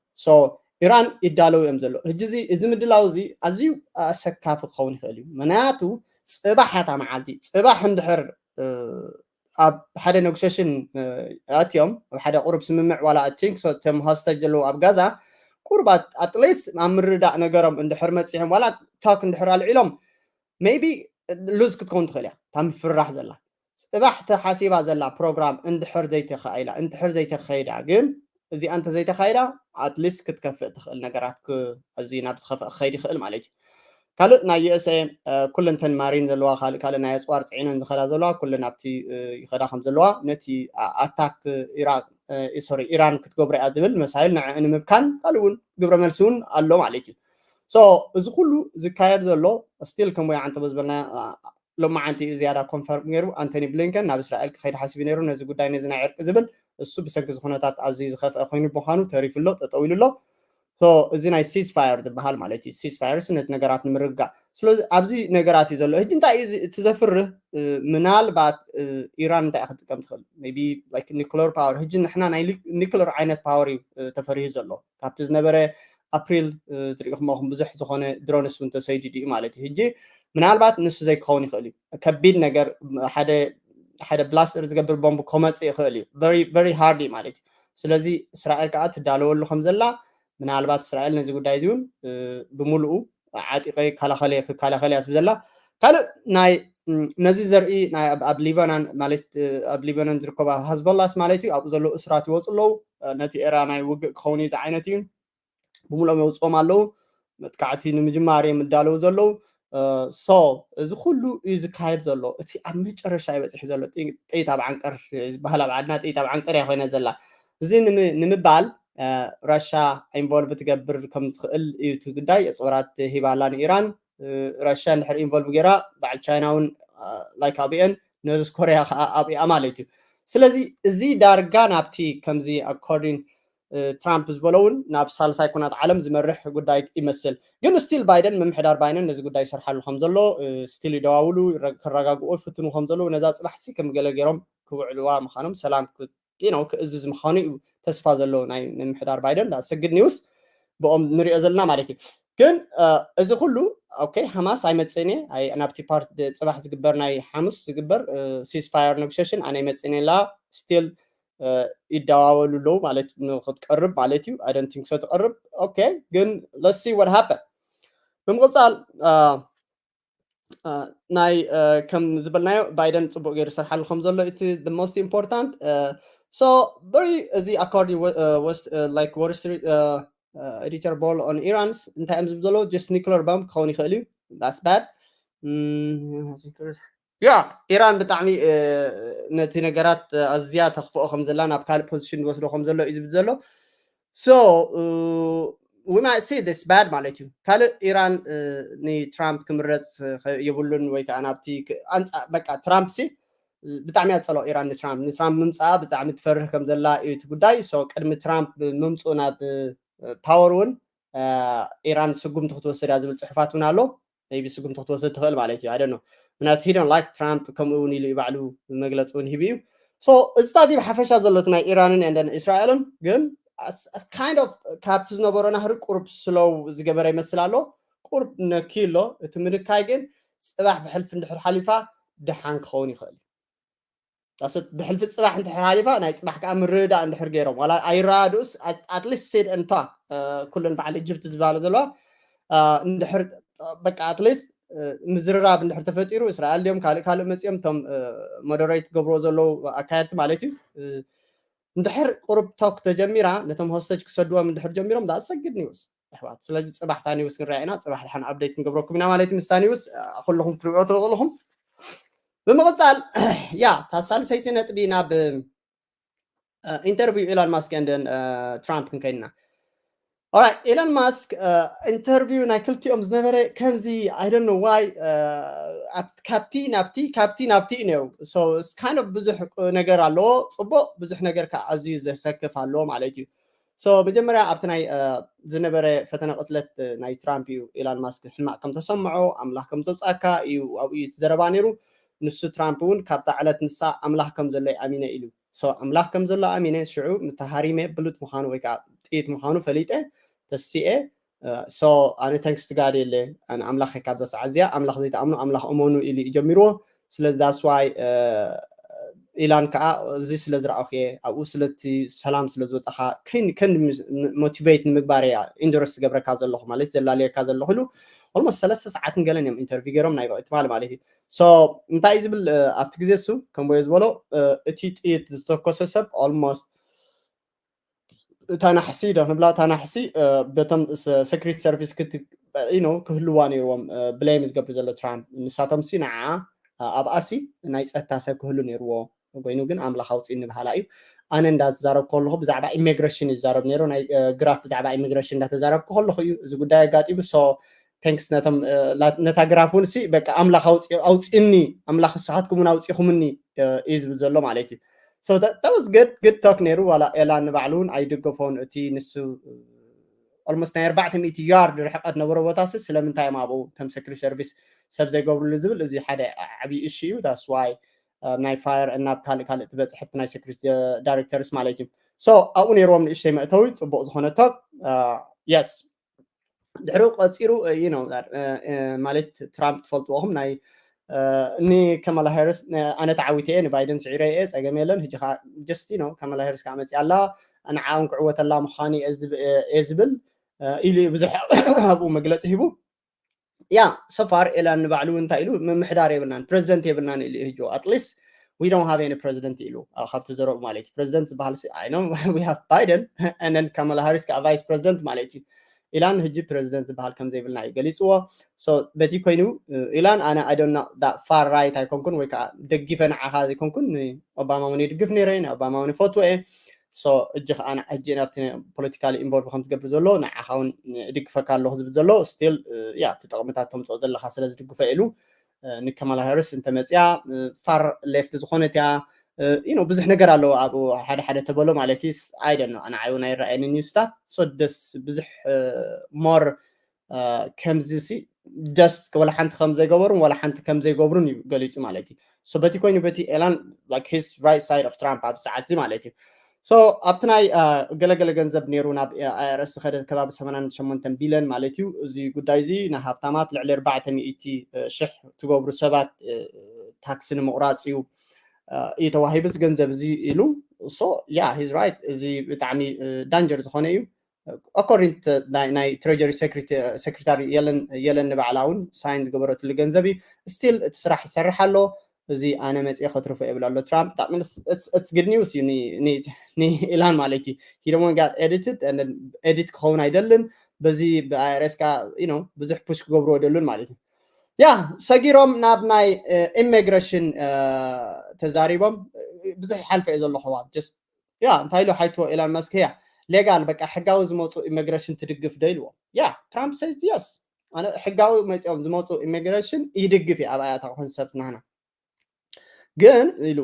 ኢራን ይዳለው እዮም ዘሎ ሕጂ እዚ እዚ ምድላው እዚ ኣዝዩ ኣሰካፊ ክኸውን ይኽእል እዩ። ምክንያቱ ፅባሕ እታ መዓልቲ ፅባሕ እንድሕር ኣብ ሓደ ኔጎሽሽን ኣትዮም ኣብ ሓደ ቁሩብ ስምምዕ ዋላ ቲንክ ቶም ሆስተጅ ዘለዉ ኣብ ጋዛ ቁሩብ ኣትሊስት ኣብ ምርዳእ ነገሮም እንድሕር መፂሖም ዋላ ታክ እንድሕር ኣልዒሎም ሜይቢ ሉዝ ክትከውን ትኽእል እያ እታ ምፍርራሕ ዘላ ፅባሕ ተሓሲባ ዘላ ፕሮግራም እንድሕር ዘይተኻኢላ እንድሕር ዘይተኸይዳ ግን እዚኣ እንተዘይተኻይዳ ኣትሊስት ክትከፍእ ትኽእል ነገራት እዚ ናብ ዝኸፍእ ክኸይድ ይኽእል ማለት እዩ። ካልእ ናይ ዩኤስኤ ኩለንተን ማሪን ዘለዋ ካልእ ካልእ ናይ ኣፅዋር ፅዒነን ዝኸዳ ዘለዋ ኩለን ኣብቲ ይኸዳ ከም ዘለዋ ነቲ ኣታክ ኢራቅ ሶሪ ኢራን ክትገብሮ እያ ዝብል መሳይል ንዕኡ ንምብካን ካልእ እውን ግብረ መልሲ እውን ኣሎ ማለት እዩ። ሶ እዚ ኩሉ ዝካየድ ዘሎ ስቲል ከም ወይዓንተ ዝበልና ሎማዓንቲ እዩ ዝያዳ ኮንፈርም ገይሩ ኣንቶኒ ብሊንከን ናብ እስራኤል ክኸይድ ሓሲቡ ነይሩ ነዚ ጉዳይ ነዚ ናይ ዕርቂ ዝብል እሱ ብሰንኪ እዚ ኩነታት ኣዝዩ ዝኸፍአ ኮይኑ ብምዃኑ ተሪፉ ኣሎ ጠጠው ኢሉ ኣሎ። እዚ ናይ ሲስፋየር ዝበሃል ማለት እዩ። ሲስፋየር ነቲ ነገራት ንምርግጋእ ስለዚ ኣብዚ ነገራት እዩ ዘሎ። ሕጂ እንታይ እዩ እቲ ዘፍርህ ምናልባት ኢራን እንታይ ክትጥቀም ትኽእል ቢ ኒክለር ፓወር ሕጂ ንሕና ናይ ኒክለር ዓይነት ፓወር እዩ ተፈሪሁ ዘሎ ካብቲ ዝነበረ ኣፕሪል ትሪኢኹም ኣኹም ብዙሕ ዝኾነ ድሮንስ እውን ተሰይዱ ድዩ ማለት እዩ። ሕጂ ምናልባት ንሱ ዘይክኸውን ይኽእል እዩ። ከቢድ ነገር ሓደ ሓደ ብላስተር ዝገብር ቦምብ ከመፅእ ይኽእል እዩ። ቨሪ ሃርድ ማለት እዩ። ስለዚ እስራኤል ከዓ ትዳለወሉ ከም ዘላ ምናልባት እስራኤል ነዚ ጉዳይ እዚ እውን ብምሉኡ ዓጢቐ ይከላኸል እየ ክከላኸል እያ ትብል ዘላ። ካልእ ናይ ነዚ ዘርኢ ኣብ ሊባናን ማለት ኣብ ሊባናን ዝርከባ ሃዝቦላስ ማለት እዩ ኣብኡ ዘለዉ እስራት ይወፁ ኣለዉ። ነቲ ኤራ ናይ ውግእ ክኸውን እዩ ዝዓይነት እዩ። ብምሎም የውፅኦም ኣለዉ። መጥቃዕቲ ንምጅማር እዮም እዳለዉ ዘለዉ። ሶ እዚ ኩሉ እዩ ዝካየድ ዘሎ። እቲ ኣብ መጨረሻ ይበፅሒ ዘሎ ጥይት ኣብ ዓንቀር ዝበሃል ኣብ ዓድና ጥይት ኣብ ዓንቀር እያ ኮይና ዘላ። እዚ ንምባል ራሻ ኢንቮልቭ ትገብር ከም ትኽእል እዩ እቲ ጉዳይ የፅወራት ሂባላ ንኢራን። ራሻ እንድሕር ኢንቮልቭ ገይራ በዓል ቻይና እውን ላይክ ኣብአን ኖርዝ ኮሪያ ከዓ ኣብኣ ማለት እዩ። ስለዚ እዚ ዳርጋ ናብቲ ከምዚ ኣኮርዲን ትራምፕ ዝበሎ እውን ናብ ሳልሳይ ኩናት ዓለም ዝመርሕ ጉዳይ ይመስል። ግን ስቲል ባይደን ምምሕዳር ባይደን ነዚ ጉዳይ ይሰርሓሉ ከም ዘሎ ስቲል ይደዋውሉ ክረጋግኦ ይፍትኑ ከም ዘለዉ ነዛ ፅባሕሲ ከም ገለ ገይሮም ክውዕልዋ ምዃኖም ሰላም ነው ክእዝዝ ምዃኑ እዩ ተስፋ ዘሎ ናይ ምምሕዳር ባይደን ዳሰግድ ኒውስ ብኦም ንሪኦ ዘለና ማለት እዩ። ግን እዚ ኩሉ ኦኬ ሃማስ ኣይመፅእን እየ ናብቲ ፓርቲ ፅባሕ ዝግበር ናይ ሓሙስ ዝግበር ሲስፋየር ኔጎሽሽን ኣነ ይመፅእን የላ ስቲል ይደዋወሉ ኣለዉ ማለት ንክትቀርብ ማለት እዩ። ኣይደንቲንክ ሶ ትቀርብ ኦኬ ግን ለሲ ወድ ሃፐን ብምቕፃል ናይ ከም ዝበልናዮ ባይደን ፅቡቅ ገይሩ ዝሰርሓሉ ከም ዘሎ እቲ ሞስት ኢምፖርታንት ሶ በሪ እዚ ኣኮርዲንግ ላይክ ወል ስትሪት ኤዲተር ቦል ኦን ኢራንስ እንታይ እዮም ዝብ ዘለዉ ጀስት ኒክለር ባምብ ክኸውን ይኽእል እዩ። ዳስ ባድ ያ ኢራን ብጣዕሚ ነቲ ነገራት ኣዝያ ተኽፍኦ ከም ዘላ ናብ ካልእ ፖዚሽን ዝወስዶ ከም ዘሎ እዩ ዝብል ዘሎ። So we might see this bad ማለት እዩ። ካልእ ኢራን ንትራምፕ ክምረፅ የብሉን ወይ ከዓ ናብቲ ኣንፃ በቃ ትራምፕ ሲ ብጣዕሚ ኣፀሎ ኢራን ንትራምፕ ንትራምፕ ምምፃኣ ብጣዕሚ ትፈርህ ከም ዘላ እዩ እቲ ጉዳይ። So ቅድሚ ትራምፕ ምምፅኡ ናብ ፓወር እውን ኢራን ስጉምቲ ክትወስድ እያ ዝብል ፅሑፋት እውን ኣሎ። ቢ ስጉምቲ ክትወስድ ትኽእል ማለት እዩ። ኣደ ምክንያቱ ሂደን ላይክ ትራምፕ ከምኡ እውን ኢሉ እዩ ባዕሉ መግለፂ እውን ሂቡ እዩ። So እዚታት እዩ ብሓፈሻ ዘሎ እቲ ናይ ኢራንን ኤንደን እስራኤልን ግን kind of ካብቲ ዝነበሮ ናህሪ ቁርብ ስለው ዝገበረ ይመስል ኣሎ። ቁርብ ነኪ ኣሎ። እቲ ምንካይ ግን ፅባሕ ብሕልፊ እንድሕር ሓሊፋ ደሓን ክኸውን ይኽእል እዩ። ዳሰት ብሕልፊ ፅባሕ እንድሕር ሓሊፋ ናይ ፅባሕ ከዓ ምርዳእ እንድሕር ገይሮም ዋላ ኣይረዳድኡስ ኣትሊስት ሴድ እንታ ኩለን በዓል ኢጅፕት ዝበሃለ ዘለዋ እንድሕር በቃ ኣትሊስት ምዝርራብ እንድሕር ተፈጢሩ እስራኤል ድዮም ካልእ ካልእ መፂኦም እቶም ሞደሬት ገብርዎ ዘለዉ ኣካየድቲ ማለት እዩ። እንድሕር ቁሩብ ቶክ ተጀሚራ ነቶም ሆስተጅ ክሰድዎም እንድሕር ጀሚሮም ዳሰግድ ኒውስ ኣሕዋት። ስለዚ ፅባሕ እታ ኒውስ ክንሪኣ ኢና። ፅባሕ ድሓን ኣፕደይት ክንገብረኩም ኢና ማለት እዩ። ምስታ ኒውስ ኩለኹም ክትሪኦ ትኽእልኹም። ብምቕፃል ያ እታ ሳልሰይቲ ነጥቢ ናብ ኢንተርቪው ኢላን ማስክ ኤንደን ትራምፕ ክንከይድና Alright, Elon Musk ኢንተርቪው ናይ ክልቲኦም ዝነበረ ከምዚ I don't know why ካብቲ ናብቲ ካብቲ ናብቲ እዩ ነይሩ። So kind of ብዙሕ ነገር ኣለዎ፣ ፅቡቅ፣ ብዙሕ ነገር ከዓ ኣዝዩ ዘሰክፍ ኣለዎ ማለት እዩ። So መጀመርያ ኣብቲ ናይ ዝነበረ ፈተነ ቅትለት ናይ ትራምፕ እዩ ኤላን ማስክ ሕማቅ ከም ተሰምዖ፣ ኣምላኽ ከም ዘውፃካ እዩ ኣብኡ እዩ እቲ ዘረባ ነይሩ። ንሱ ትራምፕ እውን ካብታ ዕለት ንሳ ኣምላኽ ከም ዘሎ ኣሚነ ኢሉ። So ኣምላኽ ከም ዘሎ ኣሚነ ሽዑ ምስ ተሃሪመ ብሉጥ ምዃኑ ወይ ከዓ ጥይት ምዃኑ ፈሊጠ ተሲኤ። So ኣነ thanks to God የለ፣ ኣነ ኣምላኽ ካብዛ ሰዓት እዚኣ ኣምላኽ ዘይትኣምኑ ኣምላኽ እመኑ ኢሉ እዩ ጀሚርዎ። ስለዚ that's why ኢላን ከዓ እዚ ስለ ዝረኣኹ እየ፣ ኣብኡ ስለቲ ሰላም ስለ ዝወፃኻ ከን motivate ንምግባር እያ ኢንዶርስ ዝገብረካ ዘለኹ ማለት ዘላለየካ ዘለኹ ኢሉ። Almost ሰለስተ ሰዓትን ገለን እዮም ኢንተርቪው ገይሮም ናይ ብቕቲ ትማሊ ማለት እዩ። So እንታይ እዩ ዝብል ኣብቲ ግዜ እሱ ከምቦዮ ዝበሎ እቲ ጥይት ዝተኮሰ ሰብ almost እታ ናሕሲ ዶ ንብላ እታ ናሕሲ በቶም secret service ክህልዋ ነይርዎም blame ዝገብር ዘሎ ትራምፕ። ንሳቶም ሲ ንዓ ኣብኣሲ ናይ ፀጥታ ሰብ ክህሉ ነይርዎ ኮይኑ ግን ኣምላኽ ኣውፅእኒ በሃላ እዩ። ኣነ እንዳተዛረብኩ ከለኹ ብዛዕባ ኢሚግሬሽን ይዛረብ ነይሩ፣ ናይ ግራፍ ብዛዕባ ኢሚግሬሽን እንዳተዛረብኩ ከለኹ እዩ እዚ ጉዳይ ኣጋጢሙ። So thanks ነቶም ነታ ግራፍ እውን ሲ በቃ ኣምላኽ ኣውፅእኒ፣ ኣምላኽ ንስኻትኩም እውን ኣውፂኹምኒ እዩ ዝብል ዘሎ ማለት እዩ። So that was good good talk ነይሩ። ዋላ ኤላን ንባዕሉ እውን ኣይድገፎን፣ እቲ ንሱ almost ናይ ኣርባዕተ ሚእቲ ያርድ ርሕቀት ነበሮ ቦታ ሲ ስለምንታይ እዮም ኣብኡ እቶም secret service ሰብ ዘይገብርሉ ዝብል እዚ ሓደ ዓብዪ እሺ እዩ። That's why ናይ ፋየር እናብ ካልእ ካልእ ትበፅሕ ናይ secret directors ማለት እዩ። So ኣብኡ ነይርዎም ንእሽተይ መእተዊ ፅቡቅ ዝኾነ talk። Yes ድሕሩ ቀፂሩ you know ማለት ትራምፕ ትፈልጥዎም ናይ እኒ ከማላ ሃሪስ ኣነ ተዓዊተ እየ ንባይደን ስዒረ እየ ፀገም የለን። ሕጂ ከዓ just you know ከማላ ሃሪስ ከዓ መፅያ ኣላ፣ ንዓውን ክዕወተላ ምዃኑ እየ ዝብል ኢሉ ብዙሕ ኣብኡ መግለፂ ሂቡ። ያ so far ኤላን ንባዕሉ እንታይ ኢሉ ምምሕዳር የብልናን ፕረዚደንት የብልናን ኢሉ እዩ። At least we don't have any president ኢሉ ካብቲ ዘረቡ ማለት እዩ። ፕረዚደንት ዝበሃል I know we have Biden and then Kamala Harris ከዓ ቫይስ ፕረዚደንት ማለት እዩ። ኢላን ሕጂ ፕረዚደንት ዝበሃል ከም ዘይብልና እዩ ገሊፅዎ። So በቲ ኮይኑ ኢላን ኣነ I don't know far right ኣይኮንኩን ወይ ከዓ ደጊፈ ንዓኻ ዘይኮንኩን ኦባማ እውን ይድግፍ ነይረ፣ ንኦባማ እውን ይፈትዎ እየ። So እጂ ከዓ ሕጂ ናብቲ ፖለቲካሊ ኢንቮልቭ ከም ዝገብር ዘሎ ንዓኻ እውን እድግፈካ ኣለኹ ዝብል ዘሎ ስቲል ያ እቲ ጠቕምታት ተምፅኦ ዘለካ ስለ ዝድግፎ ኢሉ ንከማላ ሃሪስ እንተመፅያ ፋር ሌፍት ዝኾነት እያ። ኢኖ ብዙሕ ነገር ኣለዎ ኣብኡ ሓደ ሓደ ተበሎ ማለት እዩ። I don't know ኣነ ዓይውን ኣይረኣየኒ ኒውስታት ሶ ደስ ብዙሕ ሞር ከምዚ ሲ ደስት ወላ ሓንቲ ከም ዘይገበሩን ወላ ሓንቲ ከም ዘይገብሩን እዩ ገሊፁ ማለት እዩ። So በቲ ኮይኑ በቲ ኤላን like his right side of Trump ኣብ ሰዓት እዚ ማለት እዩ። So ኣብቲ ናይ ገለገለ ገንዘብ ነይሩ ናብ I R S ዝኸደ ከባቢ ሰማንያን ሸሞንተን ቢልዮን ማለት እዩ። እዚ ጉዳይ እዚ ንሃብታማት ልዕሊ ኣርባዕተ ሚእቲ ሽሕ ትገብሩ ሰባት ታክሲ ንምቑራፅ እዩ እዩ ተዋሂቡ እዚ ገንዘብ እዚ ኢሉ። So yeah he's right እዚ ብጣዕሚ ዳንጀር ዝኾነ እዩ። According to ናይ ትሬጀሪ ሴክሬታሪ የለን ንባዕላ እውን ሳይን ዝገበረትሉ ገንዘብ እዩ። ስቲል እቲ ስራሕ ይሰርሕ ኣሎ። እዚ ኣነ መፅየ ከትርፎ የብል ኣሎ ትራምፕ። It's good news እዩ ንኢላን ማለት እዩ። He don't want got edited and edit ክኸውን ኣይደልን። በዚ ብ I R S ከዓ ብዙሕ ፑሽ ክገብርዎ ኣይደሉን ማለት እዩ። ያ ሰጊሮም ናብ ናይ ኢሚግሬሽን ተዛሪቦም ብዙሕ ይሓልፈ እየ ዘሎ ኣሕዋት just ያ እንታይ ኢሉ ሓይትዎ ኢላን መስክ ያ ሌጋል በቃ ሕጋዊ ዝመፁ ኢሚግሬሽን ትድግፍ ዶ ኢልዎ። ያ ትራምፕ ሰይት የስ ኣነ ሕጋዊ መፂኦም ዝመፁ ኢሚግሬሽን ይድግፍ እዩ ኣብ ኣያታ ኮንሰፕት ናህና ግን ኢሉ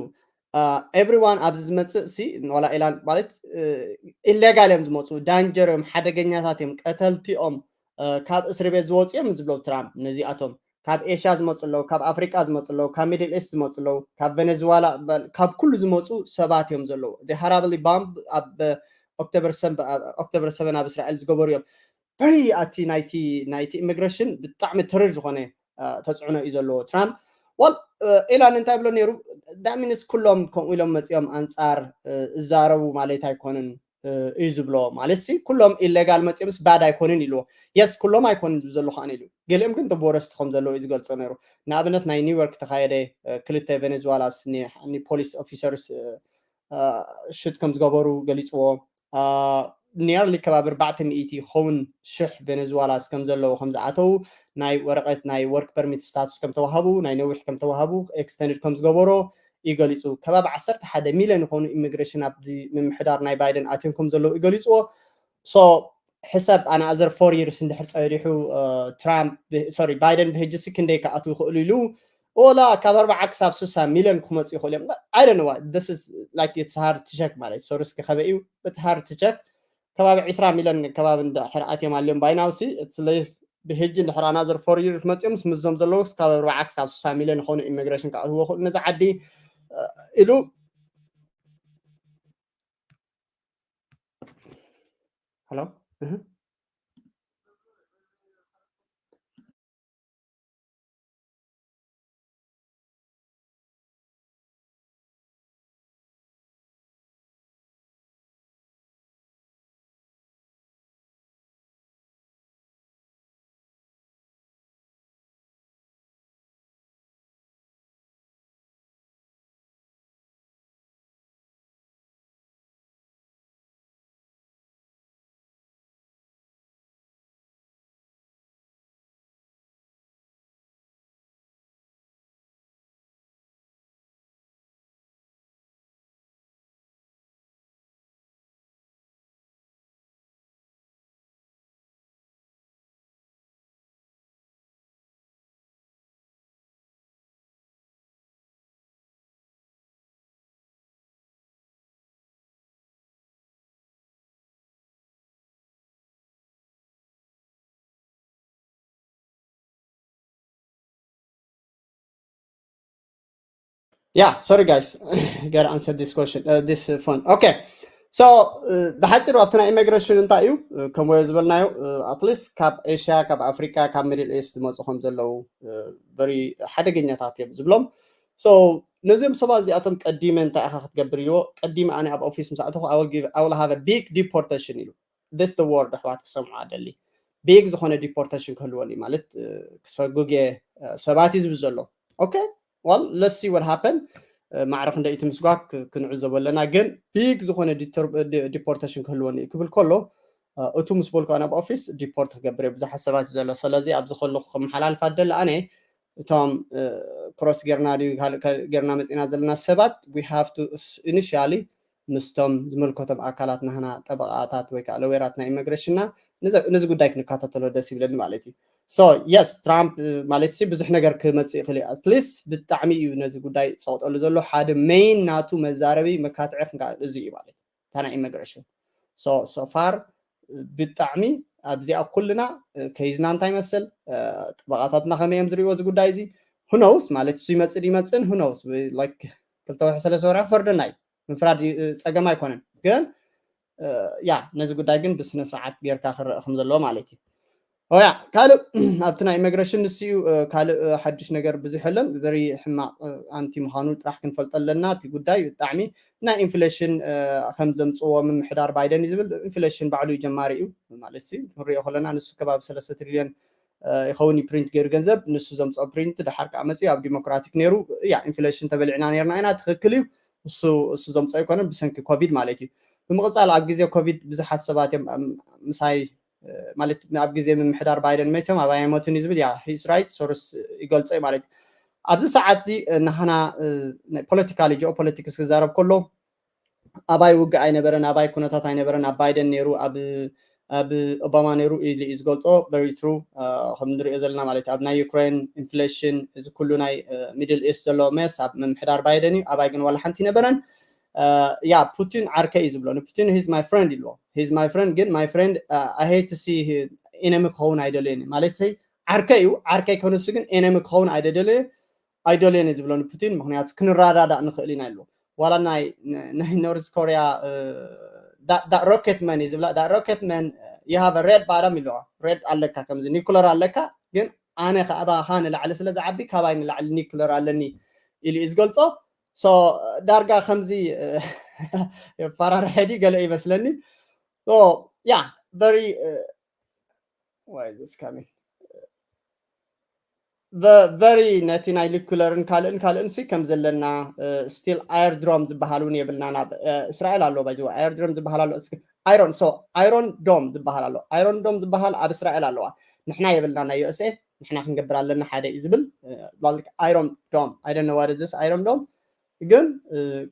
ኤቭሪዋን ኣብዚ ዝመፅእ ሲ ዋላ ኢላን ማለት ኢሌጋል እዮም ዝመፁ ዳንጀር እዮም ሓደገኛታት እዮም ቀተልቲ እዮም ካብ እስሪ ቤት ዝወፁ እዮም ዝብለው ትራምፕ ነዚኣቶም ካብ ኤሽያ ዝመፁ ኣለዉ ካብ ኣፍሪቃ ዝመፁ ኣለዉ ካብ ሚድል ኢስት ዝመፁ ኣለዉ ካብ ቬኔዙዋላ ካብ ኩሉ ዝመፁ ሰባት እዮም ዘለዉ እዚ ሃራብሊ ባምብ ኣብ ኦክቶበር ሰበን ኣብ እስራኤል ዝገበሩ እዮም። ቨሪ ኣቲ ናይቲ ናይቲ ኢሚግሬሽን ብጣዕሚ ተሪር ዝኾነ ተፅዕኖ እዩ ዘለዎ ትራምፕ። ዋል ኢላን እንታይ ብሎ ነይሩ? ዳሚንስ ኩሎም ከምኡ ኢሎም መፂኦም ኣንፃር እዛረቡ ማለት ኣይኮንን እዩ ዝብሎ ማለት ሲ ኩሎም ኢሌጋል መፂኦምስ ባድ ኣይኮንን ኢልዎ። የስ ኩሎም ኣይኮንን ዝብዘሉ ከኣ ኢሉ ገሊኦም ግን ተቦረስቲ ከም ዘለዉ እዩ ዝገልፆ ነይሩ። ንኣብነት ናይ ኒውዮርክ ተካየደ ክልተ ቬኔዙዋላስ ፖሊስ ኦፊሰርስ ሽት ከም ዝገበሩ ገሊፅዎ። ኒርሊ ከባቢ ኣርባዕተ ሚእቲ ክኸውን ሽሕ ቬኔዙዋላስ ከም ዘለዉ ከም ዝኣተዉ ናይ ወረቀት ናይ ወርክ ፐርሚት ስታቱስ ከም ተዋሃቡ ናይ ነዊሕ ከም ተዋሃቡ ኤክስተንድድ ከም ዝገበሮ እዩ ገሊፁ። ከባቢ ዓሰርተ ሓደ ሚልዮን ዝኾኑ ኢሚግሬሽን ኣብዚ ምምሕዳር ናይ ባይደን ኣትዮም ከም ዘለዉ እዩ ገሊፅዎ። So ሕሰብ ኣናዘር ፎር ይርስ እንድሕር ፀሪሑ ትራምፕ ሶሪ ባይደን ብህጅ ሲ ክንደይ ክኣትዉ ይኽእሉ ኢሉ ወላ ካብ ኣርባዓ ክሳብ ስሳ ሚልዮን ክመፁ ይኽእሉ እዮም። I don't know, this is like it's hard to check ማለት ሶሪ እስኪ ከበይ እዩ እቲ hard to check ከባቢ ዕስራ ሚልዮን ከባቢ እንድሕር ኣትዮም ኣልዮም ባይናውሲ ብህጂ እንድሕር ኣናዘር ፎር ይርስ መፅኦም ምስዞም ዘለዉ ካብ ኣርባዓ ክሳብ ስሳ ሚልዮን ይኾኑ ኢሚግሬሽን ክኣትዎ ይኽእሉ ነዚ ዓዲ ኢሉ ሄሎ Yeah, sorry guys. Gotta answer this question, uh, this uh, phone. Okay. So ብሓፂሩ ኣብቲ ናይ ኢሚግሬሽን እንታይ እዩ ከምወዮ ዝበልናዮ ኣትሊስት ካብ ኤሽያ ካብ ኣፍሪካ ካብ ሚድል ኤስት ዝመፁ ከም ዘለዉ በሪ ሓደገኛታት እዮም ዝብሎም። ነዚኦም ሰባት እዚኣቶም ቀዲመ እንታይ ኢኻ ክትገብር ኢልዎ ቀዲመ ኣነ ኣብ ኦፊስ ምስ ኣተኹ I will have a big deportation ኢሉ። This the word ኣሕዋት ክሰምዑ ኣደሊ። ቢግ ዝኾነ ዲፖርቴሽን ክህልወን እዩ ማለት ክሰጉግ ሰባት እዩ ዝብል ዘሎ። Okay, well, let's see what happen. ማዕረ ክንደይ እቲ ምስጓግ ክንዕዘቦ ኣለና፣ ግን ቢግ ዝኾነ ዲፖርቴሽን ክህልወን እዩ ክብል ከሎ እቱ ምስ በልኩ ኣብ ኦፊስ ዲፖርት ክገብር ብዙሓት ሰባት እዩ ዘሎ። ስለዚ ኣብዚ ከለኹ ክመሓላልፍ ኣደሊ ኣነ እቶም ክሮስ ጌርና ድዩ ካልእ ጌርና መፂና ዘለና ሰባት we have to initially ምስቶም ዝምልከቶም ኣካላት ናህና ጠበቃታት ወይ ከዓ ለዌራት ናይ ኢሚግሬሽንና ነዚ ጉዳይ ክንከታተሎ ደስ ይብለኒ ማለት እዩ። So yes ትራምፕ ማለት ሲ ብዙሕ ነገር ክመፅእ ይኽእል እዩ። At least ብጣዕሚ እዩ ነዚ ጉዳይ ዝፀቕጠሉ ዘሎ። ሓደ ሜይን ናቱ መዛረቢ መካትዒ ክንከ እዚ እዩ ማለት እዩ እታ ናይ ኢሚግሬሽን። So so far ብጣዕሚ ኣብዚኣ ኩልና ከይዝና እንታይ ይመስል ጠበቃታትና ከመይ እዮም ዝሪእዎ እዚ ጉዳይ እዚ? Who knows ማለት እሱ ይመፅእ ይመፅእን who knows ክልተ ወርሒ ሰለስተ ወርሒ ክፈርደና እዩ። ምፍራድ ፀገም ኣይኮነን፣ ግን ያ ነዚ ጉዳይ ግን ብስነ ስርዓት ጌርካ ክረአ ከም ዘለዎ ማለት እዩ። ያ ካልእ ኣብቲ ናይ ኢሚግሬሽን ንስኡ ካልእ ሓድሽ ነገር ብዙሕ የለን። በሪ ሕማቕ ኣንቲ ምዃኑ ጥራሕ ክንፈልጦ ኣለና። እቲ ጉዳይ ብጣዕሚ ናይ ኢንፍሌሽን ከም ዘምፅዎ ምምሕዳር ባይደን እዩ ዝብል። ኢንፍሌሽን ባዕሉ እዩ ጀማሪ እዩ ማለት ንሪኦ ከለና ንሱ ከባቢ ሰለስተ ትሪልዮን ይኸውን እዩ ፕሪንት ገይሩ ገንዘብ። ንሱ ዘምፅኦ ፕሪንት ደሓር ከዓ መፅኡ ኣብ ዲሞክራቲክ ነይሩ። ያ ኢንፍሌሽን ተበሊዕና ነርና ኢና፣ ትኽክል እዩ። እሱ እሱ ዘምፅኦ ኣይኮነን ብሰንኪ ኮቪድ ማለት እዩ። ብምቕፃል ኣብ ግዜ ኮቪድ ብዙሓት ሰባት እዮም ምሳይ ማለት ኣብ ግዜ ምምሕዳር ባይደን መይቶም ኣብ ኣይሞትን እዩ ዝብል ያ ሂስ ራይት ሶርስ ይገልፆ እዩ ማለት እዩ። ኣብዚ ሰዓት እዚ ናህና ፖለቲካሊ ጂኦፖለቲክስ ክዛረብ ከሎ ኣባይ ውግእ ኣይነበረን፣ ኣባይ ኩነታት ኣይነበረን፣ ኣብ ባይደን ነይሩ፣ ኣብ ኣብ ኦባማ ነይሩ ኢሉ እዩ ዝገልፆ። Very true። ከም ንሪኦ ዘለና ማለት ኣብ ናይ ዩክሬን ኢንፍሌሽን እዚ ኩሉ ናይ ሚድል ኢስት ዘሎ መስ ኣብ ምምሕዳር ባይደን እዩ። ኣባይ ግን ዋላ ሓንቲ ነበረን። ያ ፑቲን ዓርከ እዩ ዝብሎ። ንፑቲን he's my friend ይብሎ። He's my friend ግን my friend I hate to see enemy ክኸውን ኣይደልየን እዩ ማለት ዓርከ እዩ። ዓርከ ይኮነሱ ግን enemy ክኸውን ኣይደደልየ ኣይደልየን እዩ ዝብሎ ንፑቲን። ምክንያቱ ክንረዳዳእ ንኽእል ኢና ይብሎ። ዋላ ናይ ናይ ኖርዝ ኮርያ ሮኬት መን እዩ ዝብላ። Rocket man, you have a red bottom ይብለዋ። ሬድ ኣለካ ከምዚ ኒኩለር ኣለካ፣ ግን ኣነ ከኣባኻ ንላዕሊ ስለ ዝዓቢ ካባይ ንላዕሊ ኒኩለር ኣለኒ ኢሉ እዩ ዝገልፆ። ሶ ዳርጋ ከምዚ ፈራርሐ ድዩ ገለ ይመስለኒ። ያ ቨሪ Why is this coming? Very ነቲ ናይ ኒኩለርን ካልእን ካልእን ሲ ከም ዘለና ስቲል ኣይርድሮም ዝበሃል እውን የብልና ናብ እስራኤል ኣለዎ ባይዘ ኣይርድሮም ዝበሃል ኣሎ። እስኪ ኣይሮን ሶ ኣይሮን ዶም ዝበሃል ኣሎ። ኣይሮን ዶም ዝበሃል ኣብ እስራኤል ኣለዋ። ንሕና የብልና ናይ ዩኤስኤ ንሕና ክንገብር ኣለና ሓደ እዩ ዝብል። Like Iron Dome, I don't know what is this Iron Dome, ግን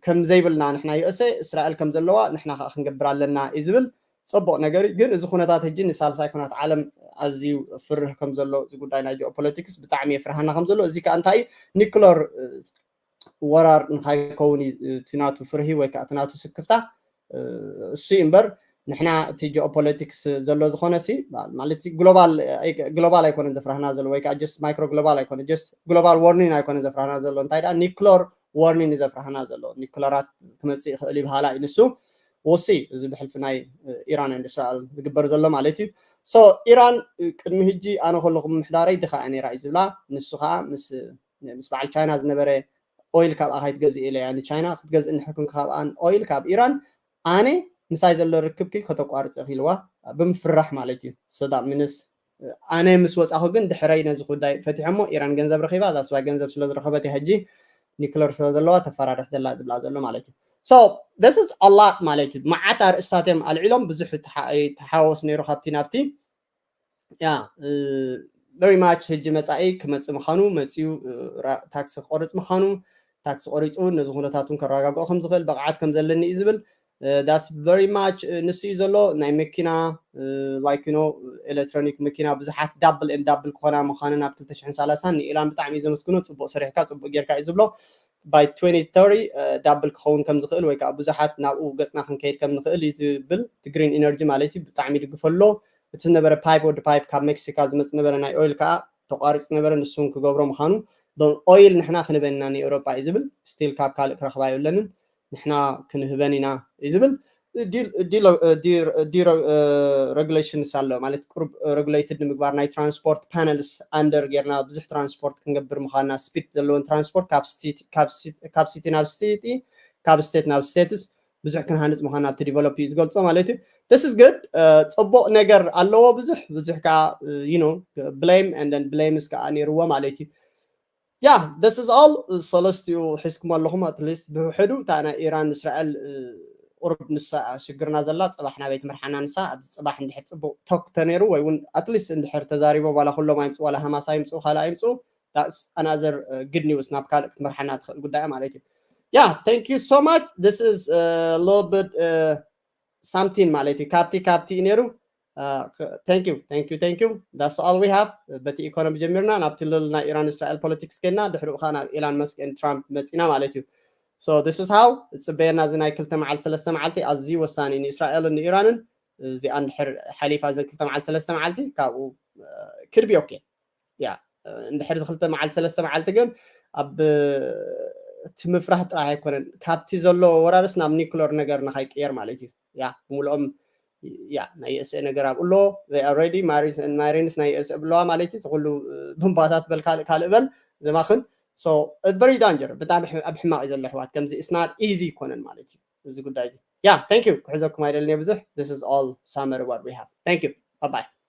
ከም ዘይብልና ንሕና ዩኤስኤ እስራኤል ከም ዘለዋ ንሕና ከዓ ክንገብር ኣለና እዩ ዝብል። ፅቡቕ ነገር እዩ። ግን እዚ ኩነታት ሕጂ ንሳልሳይ ኩናት ዓለም ኣዝዩ ፍርህ ከም ዘሎ፣ እዚ ጉዳይ ናይ ጂኦፖለቲክስ ብጣዕሚ የፍርሃና ከም ዘሎ፣ እዚ ከዓ እንታይ ኒክለር ወራር ንካይከውን እቲ ናቱ ፍርሂ ወይ ከዓ እቲ ናቱ ስክፍታ እሱ እምበር፣ ንሕና እቲ ጂኦፖለቲክስ ዘሎ ዝኾነ ሲ ማለት ግሎባል ኣይኮነን ዘፍራህና ዘሎ ወይ ከዓ ጀስት ማይክሮ ግሎባል ኣይኮነ ጀስት ግሎባል ዋርኒንግ ኣይኮነን ዘፍራህና ዘሎ እንታይ ደኣ ኒክለር ዋርኒንግ ዘፍራህና ዘሎ ኒክለራት ክመፅእ ይኽእል ይበሃላ እዩ ንሱ ወሲ እዚ ብሕልፊ ናይ ኢራን እንድ እስራኤል ዝግበር ዘሎ ማለት እዩ። ሶ ኢራን ቅድሚ ህጂ ኣነ ከለኹ ምምሕዳረይ ድኻ እያ ነይራ እዩ ዝብላ። ንሱ ከዓ ምስ ምስ በዓል ቻይና ዝነበረ ኦይል ካብኣ ከይትገዝእ ኢለያ ንቻይና ክትገዝእ እንድሕር ኩንካ ካብኣን ኦይል ካብ ኢራን ኣነ ምሳይ ዘሎ ርክብኪ ከተቋርፂ ኢልዋ ብምፍራሕ ማለት እዩ። ሰዳ ምንስ ኣነ ምስ ወፃኹ ግን ድሕረይ ነዚ ጉዳይ ፈቲሖሞ ኢራን ገንዘብ ረኺባ ዛስባ ገንዘብ ስለ ዝረኸበት እያ ሕጂ ኒክለር ስለ ዘለዋ ተፈራርሕ ዘላ ዝብላ ዘሎ ማለት እዩ። So this is a lot ማለት እዩ። መዓት ኣርእስታት እዮም ኣልዒሎም ብዙሕ ተሓወስ ነይሩ ካብቲ ናብቲ ያ very much ሕጂ መፃኢ ክመፅእ ምዃኑ መፅዩ ታክሲ ክቆርፅ ምዃኑ ታክሲ ቆሪፁ ነዚ ኩነታቱን ከረጋግኦ ከም ዝኽእል ብቕዓት ከም ዘለኒ እዩ ዝብል that's very much ንሱ እዩ ዘሎ ናይ መኪና like you know ኤሌክትሮኒክ መኪና ብዙሓት double and double ክኾና ምዃነን ኣብ ክልተ ሽሕን ሰላሳን ንኢላን ብጣዕሚ እዩ ዘመስግኖ። ፅቡቅ ሰሪሕካ ፅቡቅ ጌርካ እዩ ዝብሎ። By twenty thirty double ክኸውን ከም ዝኽእል ወይ ከዓ ብዙሓት ናብኡ ገፅና ክንከይድ ከም ንኽእል እዩ ዝብል እቲ green energy ማለት እዩ ብጣዕሚ ይድግፎ ኣሎ። እቲ ዝነበረ ፓይፕ ወዲ ፓይፕ ካብ ሜክሲካ ዝመፅ ነበረ ናይ ኦይል ከዓ ተቋሪፅ ነበረ ንሱን ክገብሮ ምዃኑ ኦይል ንሕና ክንበን ኢና ንኤውሮጳ እዩ ዝብል ስቲል ካብ ካልእ ክረኽባ የብለንን ንሕና ክንህበን ኢና እዩ ዝብል። Deregulations ኣሎ ማለት ቁሩብ regulated ንምግባር ናይ transport panels under ጌርና ብዙሕ ትራንስፖርት ክንገብር ምዃንና ስፒድ ዘለዎን ትራንስፖርት ካብ ሲቲ ናብ ሲቲ ካብ ስቴት ናብ ስቴትስ ብዙሕ ክንሃንፅ ምዃንና ኣብቲ ዲቨሎፕ እዩ ዝገልፆ ማለት እዩ። This is good ፅቡቅ ነገር ኣለዎ ብዙሕ ብዙሕ ከዓ you know blame and then blames ከዓ ነይርዎ ማለት እዩ። Yeah, this is all ሰለስቲኡ ሒዝኩም ኣለኹም at least ብውሕዱ እታ ናይ ኢራን እስራኤል ቁሩብ ንሳ ሽግርና ዘላ ፅባሕ ናበይ ትምርሓና ንሳ ኣብዚ ፅባሕ እንድሕር ፅቡቅ ቶክ ተነይሩ ወይ እውን at least እንድሕር ተዛሪቦ ዋላ ኩሎም ኣይምፅኡ ዋላ ሃማስ ኣይምፅኡ ካልእ ኣይምፅኡ that's another good news ናብ ካልእ ክትመርሓና ትኽእል ጉዳይ ማለት እዩ። Yeah, thank you so much. This is a little bit something ማለት እዩ ካብቲ ካብቲ እዩ ነይሩ። Thank you, thank you, thank you. That's all we have. በቲ ኢኮኖሚ ጀሚርና ናብቲ ልል ናይ ኢራን እስራኤል ፖለቲክስ ከድና ድሕሪኡ ከዓ ናብ ኢላን መስክ ን ትራምፕ መፂና ማለት እዩ። So this is how ዝፅበየና እዚ ናይ ክልተ መዓልቲ ሰለስተ መዓልቲ ኣዝዩ ወሳኒ ንእስራኤልን ንኢራንን እዚኣ እንድሕር ሓሊፋ ዘን ክልተ መዓልቲ ሰለስተ መዓልቲ ካብኡ ክድቢ ኦኬ ያ እንድሕር ክልተ መዓልቲ ሰለስተ መዓልቲ ግን ኣብ እቲ ምፍራህ ጥራሕ ኣይኮነን ካብቲ ዘሎ ወራርስ ናብ ኒክለር ነገር ንካይቅየር ማለት እዩ። ያ ብምልኦም ያ ናይ የስአ ነገር ኣብኡ ኣሎ። Already ማሪንስ ናይ የስአ ብለዋ ማለት እዩ። ኩሉ ብንባታት በል ካልእ ካልእ በል ዘማኽን very danger ብጣዕሚ ኣብ ሕማቕ እዩ ዘሎ ኣሕዋት። ከምዚ it's not easy ይኮነን ማለት እዩ እዚ ጉዳይ እዚ። Yeah, thank you ክሕዘኩም ኣይደልን እየ ብዙሕ። This is all summary what we have. Thank you. Bye bye.